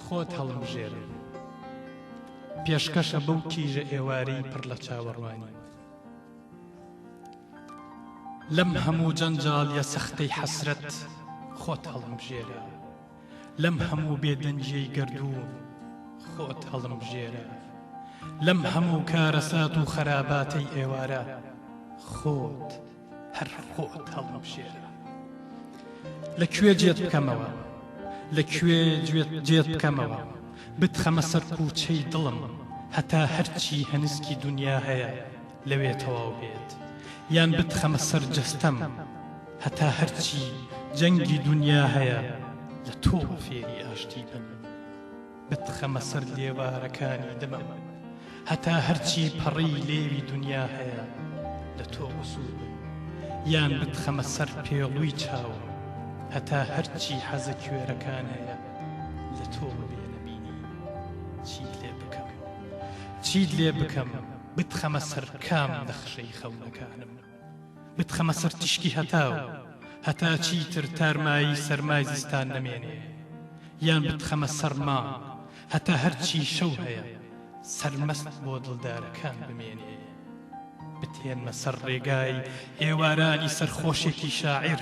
خۆت هەڵمبژێرە. پێشکەشە بەو کیژە ئێوارەی پڕ لە چاوەڕوانی. لەم هەموو جەنجاڵیە سەختەی حەسرەت خۆت هەڵمبژێرە. لەم هەموو بێدەنگیەی گەردوون خۆت هەڵمبژێرە. لەم هەموو کارەسات و خەراباتەی ئێوارە خۆت هەر خۆت هەڵمبژێرە. لە کوێ جێت بکەمەوە لە کوێ جێت بکەمەوە بتخەمە سەر کوچەی دڵم هەتا هەرچی هەنسکی دونیا هەیە لەوێ تەواو بێت یان بتخەمە سەر جەستەم هەتا هەرچی جەنگی دونیا هەیە لە تۆوە فێری ئاشتی بن. بتخەمە سەر لێوارەکانی دمم هەتا هەرچی پەڕەی لێوی دونیا هەیە لە تۆ وەسوور بن یان بتخەمە سەر پێڵووی چاوم هەتا هەرچی حەزە کوێرەکان هەیە لە تۆوە بێنە بینین چیت لێ بکەم چیت لێ بکەم بتخەمە سەر کام نەخشەی خەونەکانم بتخەمە سەر تیشکی هەتاو هەتا چیتر تارمایی سەرمای زستان نەمێنێ یان بتخەمە سەر مانگ هەتا هەرچی شەو هەیە سەرمەست بۆ دڵدارەکان بمێنێ بتهێنمە سەر ڕێگای ئێوارانی سەرخۆشێکی شاعیر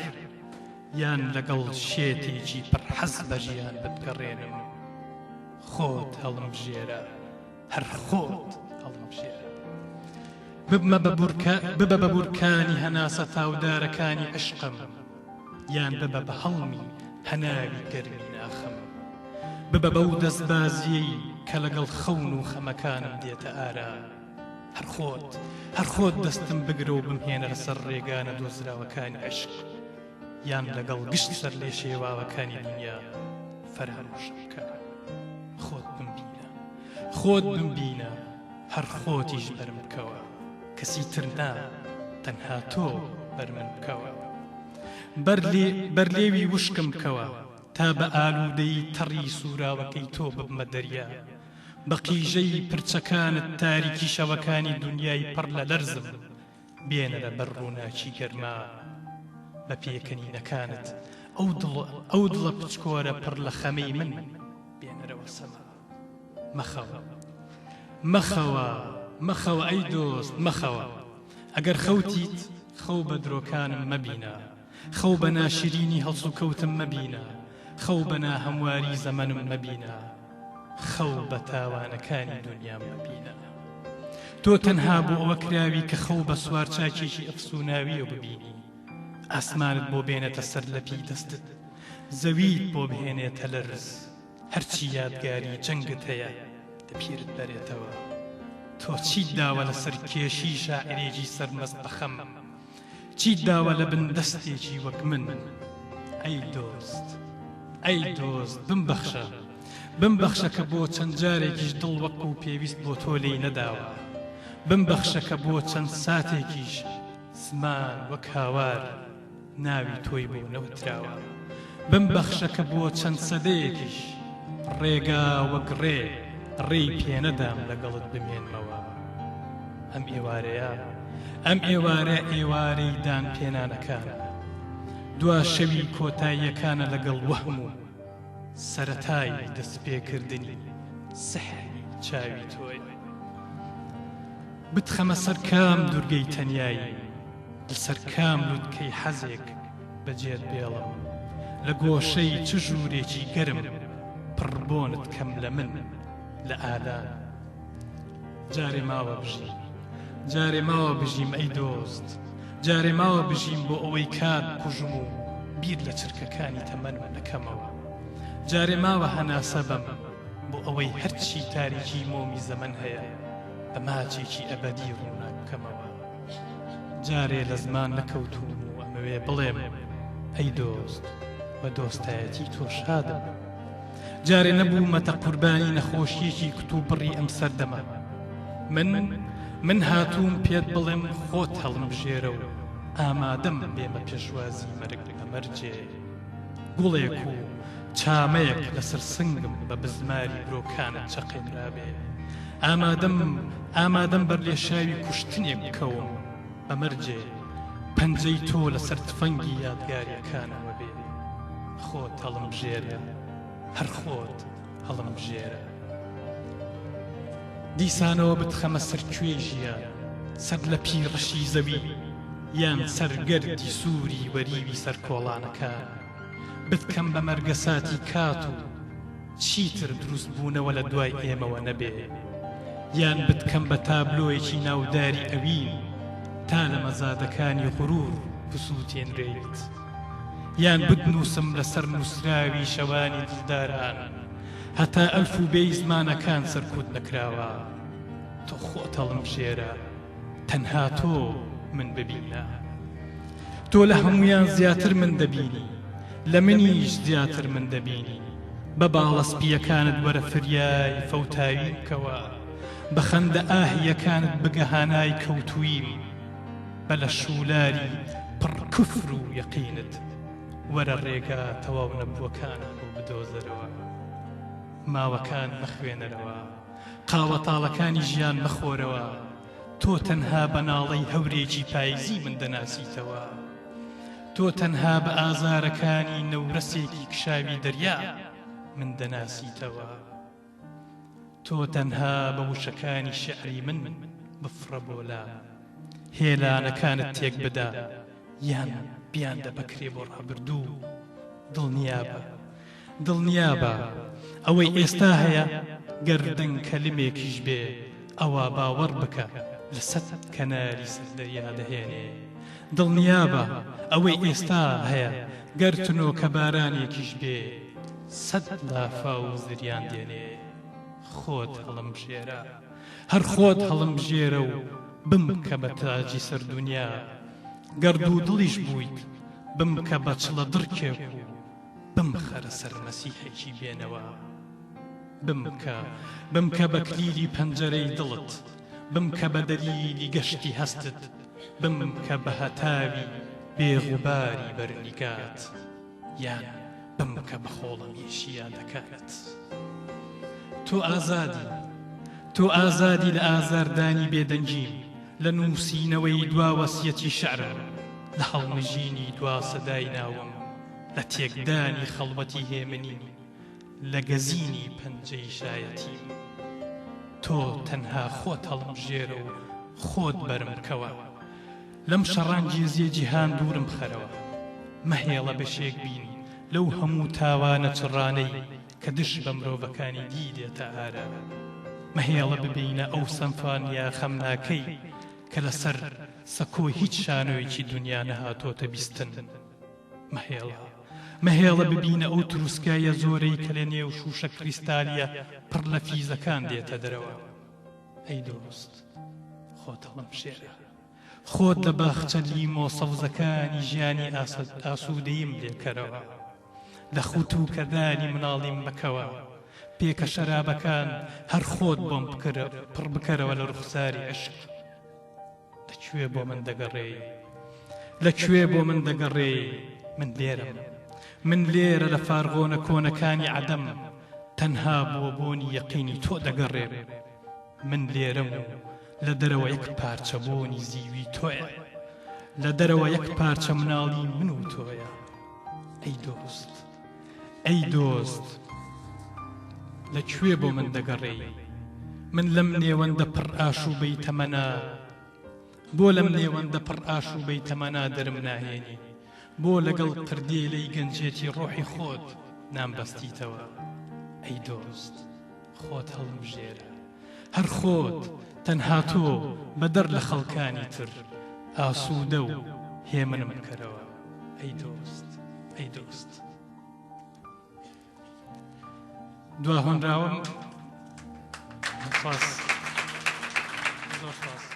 یان لەگەڵ شێتێکی پڕ حەز بە ژیان بتگەڕێنم خۆت هەڵمبژێرە. هەر خۆت هەڵمبژێرە. ببمە بە بورکە ببە بە بورکانی هەناسە تاودارەکانی عشقم یان ببە بە هەڵمی هەناوی گەرمی ناخم ببە بەو دەستبازیەی کە لەگەڵ خەون و خەمەکانم دێتە ئارا هەر خۆت هەر خۆت دەستم بگرە و بمهێنەرە سەر ڕێگا نەدۆزراوەکانی عشق یان لەگەڵ گشت سەرلێشێواوەکانی دنیا فەرامۆشم بکە. خۆت بمبینە خۆت بمبینە هەر خۆتیش بەرم بکەوە کەسی تر نا تەنها تۆ بەر من بکەوە بەر لێوی وشکم بکەوە تا بە ئالوودەی تەڕی سووراوەکەی تۆ ببمە دەریا بە قیژەی پرچەکانت تاریکی شەوەکانی دونیای پڕ لە لەرزم بێنەرە بەر ڕووناکی گەرما بە پێکەنینەکانت ئەو دڵ ئەو دڵە پچکۆرە پڕ لە خەمەی من بێنەرەوە سەما مەخەوە مەخەوە مەخەوە ئەی دۆست مەخەوە ئەگەر خەوتیت خەو بە درۆکانم مەبینە خەو بە ناشرینی هەڵسوکەوتم مەبینە خەو بە ناهەمواری زەمەنم مەبینە خەو بە تاوانەکانی دونیام مەبینە. تۆ تەنها بۆ ئەوە کراوی کە خەو بە سوارچاکێکی ئەفسوناویەوە ببینی، ئاسمانت بۆ بێنێتە سەر لەپی دەستت، زەویت بۆ بهێنێتە لەرز، هەرچی یادگاری جەنگت هەیە لە پیرت بەرێتەوە. تۆ چیت داوە لەسەر کێشی شاعیرێکی سەرمەست بە خەم؟ چیت داوە لە بن دەستێکی وەک من؟ ئەی دۆست، ئەی دۆست بمبەخشە، بمبەخشە کە بۆ چەند جارێکیش دڵ وەکو پێویست بۆ تۆ لێی نەداوە، بمبەخشە کە بۆ چەند ساتێکیش زمان وەک هاوار ناوی تۆی بۆ نەوتراوە، بمبەخشە کە بۆ چەند سەدەیەکیش ڕێگا وەک ڕێ ڕێی پێنەدام لەگەڵت بمێنمەوە. ئەم ئێوارەیە ئەم ئێوارە ئێوارەی دان پێنانەکانە دوا شەوی کۆتاییەکانە لەگەڵ وەهم و سەرەتای دەستپێکردنی سحری چاوی تۆیە بتخەمە سەر کام دورگەی تەنیایی لەسەر کام لوتکەی حەزێک بەجێت بێڵم لە گۆشەی چ ژوورێکی گەرم پڕ بۆنت کەم لە من لە ئالان جارێ ماوە بژیم جارێ ماوە بژیم ئەی دۆست جارێ ماوە بژیم بۆ ئەوەی کات بکوژم و بیر لە چرکەکانی تەمەنم نەکەمەوە جارێ ماوە هەناسە بەم بۆ ئەوەی هەرچی تاریکی مۆمی زەمەن هەیە بە ماچێکی ئەبەدی ڕووناک بکەمەوە جارێ لە زمان نەکەوتووم و ئەمەوێ بڵێم ئەی دۆست بە دۆستایەتی تۆ شادم جارێ نەبوومەتە قوربانی نەخۆشییەکی کتوپڕی ئەم سەردەمە. من، من هاتووم پێت بڵێم خۆت هەڵمبژێرە و ئامادەم بێمە پێشوازی مەرگ بە مەرجێ گوڵێک و چامەیەک لەسەر سنگم بە بزماری برۆکانت چەقێنرابێ. ئامادەم، ئامادەم بەر لێشاوی کوشتنێک بکەوم بە مەرجێ پەنجەی تۆ لەسەر تفەنگی یادگارییەکانمەوە بێ. خۆت هەڵمبژێرە، هەر خۆت. هەڵمبژێرە. دیسانەوە بتخەمە سەر کوێی ژیان، سەر لەپی ڕەشی زەوی یان سەر گەردی سووری وەریوی سەر کۆڵانەکان. بتکەم بە مەرگەساتی کات و چیتر دروست بوونەوە لە دوای ئێمەوە نەبێ. یان بتکەم بە تابلۆیەکی ناوداری ئەوین تا لە مەزادەکانی غرور بسووتێنرێیت. یان بتنووسم لەسەر نووسراوی شەوانی دڵداران هەتا ئەلف و بێی زمانەکان سەرکوت نەکراوە. تۆ خۆت هەڵمبژێرە، تەنها تۆ من ببینە. تۆ لە هەموویان زیاتر من دەبینی، لە منیش زیاتر من دەبینی. بە باڵە سپییەکانت وەرە فریای فەوتاویم بکەوە، بە خەندە ئاهییەکانت بگە هانای کەوتوویم. بە لەشولاری پڕ کوفر و یەقینت وەرە ڕێگا تەواو نەبووەکانم بۆ بدۆزەرەوە. ماوەکان مەخوێنەرەوە، قاوە تاڵەکانی ژیان مەخۆرەوە، تۆ تەنها بە ناڵەی هەورێکی پایزی من دەناسیتەوە. تۆ تەنها بە ئازارەکانی نەورەسێکی کشاوی دەریا من دەناسیتەوە. تۆ تەنها بە وشەکانی شیعری من بفڕە بۆ لام. هێلانەکانت تێک بدە یان بیاندە بە کرێ بۆ ڕابردوو. دڵنیابە، دڵنیابە ئەوەی ئێستا هەیە گەر دەنکە لمێکیش بێ ئەوا باوەڕ بکە لە سەت کەناری سەر دەریا دەهێنێ. دڵنیابە ئەوەی ئێستا هەیە گەر تنۆکە بارانێکیش بێ سەت لافاو و زریان دێنێ. خۆت هەڵمبژێرە، هەر خۆت هەڵمبژێرە و بمکە بە تاجی سەر دونیا. گەر دوودڵیش بوویت بمکە بە چڵە دڕکێک و بمخەرە سەر مەسیحێکی بێنەوا. بمکە، بمکە بە کلیلی پەنجەرەی دڵت، بمکە بە دەلیلی گەشتی هەستت، بمکە بە هەتاوی بێ غوباری بەر نیگات، یان بمکە بە خۆڵەمێشی یادەکانت. تۆ ئازادی، تۆ ئازادی لە ئازاردانی بێدەنگیم، لە نووسینەوەی دوا وەسیەتی شعرم، لە هەڵمژینی دوا سەدای ناوم، لە تێکدانی خەڵوەتی هێمنیم، لە گەزینی پەنجەی شایەتیم. تۆ تەنها خۆت هەڵمبژێرە و خۆت بەرم بکەوە. لەم شەڕانگێزیە جیهان دوورم بخەرەوە. مەهێڵە بەشێک بین لەو هەموو تاوانە چڕانەی کە دژ بە مرۆڤەکانی دی دێتە ئارا. مەهێڵە ببینە ئەو سەمفۆنیا خەمناکەی کە لەسەر سەکۆی هیچ شانۆیەکی دونیا نەهاتۆتە بیستن. مەهێڵە، مەهێڵە ببینە ئەو تروسکاییە زۆرەی کە لە نێو شووشە کریستالییە پڕ لە فیزەکان دێتە دەرەوە. ئەی دۆست، خۆت هەڵمبژێرە. خۆت لە باخچە لیمۆ سەوزەکانی ژیانی ئاسوودەییم لێ کەرەوە. لە خوتووکەدانی مناڵیم مەکەوە. پێکە شەرابەکان هەر خۆت بۆم پڕ بکەرەوە لە ڕوخساری عەشق. لە کوێ بۆ من دەگەڕێی؟ لە کوێ بۆ من دەگەڕێی؟ من لێرەم. من لێرە لە فارغۆنە کۆنەکانی عەدەم تەنها بۆ بۆنی یەقینی تۆ دەگەڕێم. من لێرەم و لە دەرەوە یەک پارچە بۆنی زیوی تۆیە. لە دەرەوە یەک پارچە مناڵی من و تۆیە. ئەی دۆست، ئەی دۆست، لە کوێ بۆ من دەگەڕێی؟ من لەم نێوەندە پڕ ئاشووبەی تەمەنا، بۆ لەم نێوەندە پڕ ئاشووبەی تەمەنا دەرم ناهێنی؟ بۆ لەگەڵ قردێلەی گەنجێتی ڕۆحی خۆت نامبەستیتەوە؟ ئەی دۆست، خۆت هەڵمبژێرە، هەر خۆت، تەنها تۆ، بەدەر لە خەڵکانی تر، ئاسوودە و هێمنم بکەرەوە. ئەی دۆست، ئەی دۆست. دوا هۆنراوەم. سپاس. زۆر سپاس.